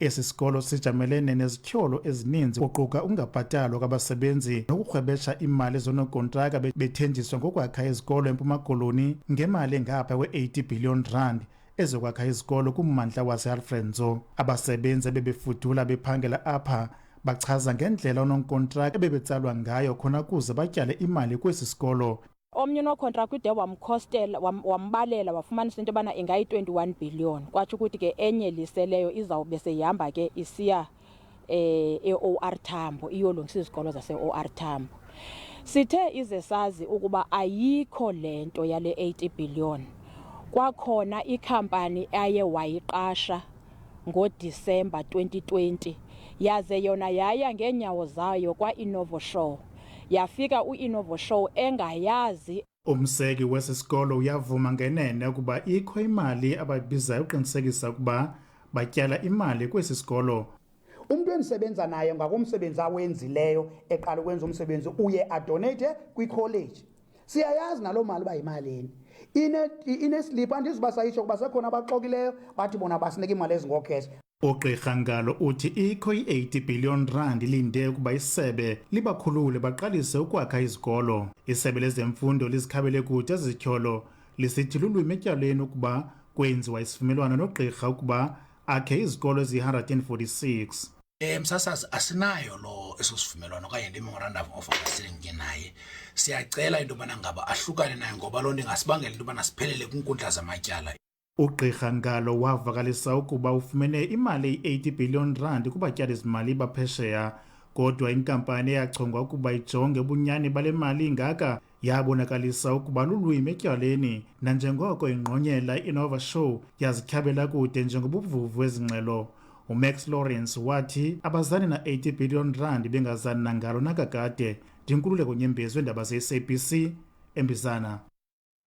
Esi sikolo sijamelene nezityholo ezininzi, kuquka ukungabhatalwa kwabasebenzi nokurhwebesha iimali zoonokontraka bethenjiswa ngokwakha izikolo eMpuma Koloni ngemali engapha kwe-80 billion rand ezokwakha izikolo kummandla waseAlfred Nzo. Abasebenzi ebebefudula bephangela apha bachaza ngendlela oononkontraka ebebetsalwa ngayo khona kuze batyale imali kwesi sikolo. Omnye unokontraka ude wamkhostela, wambalela, wafumanisa into yobana ingayi-21 billion, kwatsho ukuthi ke enye liseleyo izawube seyihamba ke isiya e-OR Tambo iyolungisa izikolo zase-OR Tambo. Sithe ize sazi ukuba ayikho le nto yale 80 billion. Kwakhona ikhampani aye wayiqasha ngoDisemba 2020 yaze yona yaya ngeenyawo zayo kwa-Innovosure, yafika u-Innovosure engayazi. Umseki wesi sikolo uyavuma ngenene ukuba ikho imali abayibizayo uqinisekisa ukuba batyala imali kwesi sikolo. Umntu endisebenza naye ngakumsebenzi awenzileyo, eqala ukwenza umsebenzi, uye adonate kwikholeji. Siyayazi naloo mali uba yimalini. Ineslip, andizuba sayitsho kuba sekhona abaxokileyo bathi bona basinika iimali ezingoo-cash. Ugqirha Ngalo uthi ikho i-80 billion rand ilinde ukuba isebe libakhulule baqalise ukwakha izikolo. Isebe lezemfundo lizikhabele kude ezi zityholo, lisithi lulwimi etyaleni ukuba kwenziwa isivumelwano nogqirha ukuba akhe izikolo eziyi-146. Msasazi, asinayo lo eso sivumelwano okanye le-memorandum of understanding ke naye. Siyacela into yobana ngaba ahlukane nayo, ngoba loo nto ingasibangela into yobana siphelele kwiinkundla zamatyala. Ugqirha Ngalo wavakalisa ukuba ufumene imali eyi-80 billion rand kubatyali-zimali baphesheya, kodwa inkampani eyachongwa ukuba ijonge ubunyani bale mali ingaka yabonakalisa ukuba lulwimi etywaleni, nanjengoko ingqonyela i-Innovasure yazityhabela kude njengobuvuvu ezingxelo. UMax Lawrence wathi abazani na-80 billion rand bengazani nangalo nakakade. Ndinkululeko Nyembezi weendaba ze-SABC eMbizana.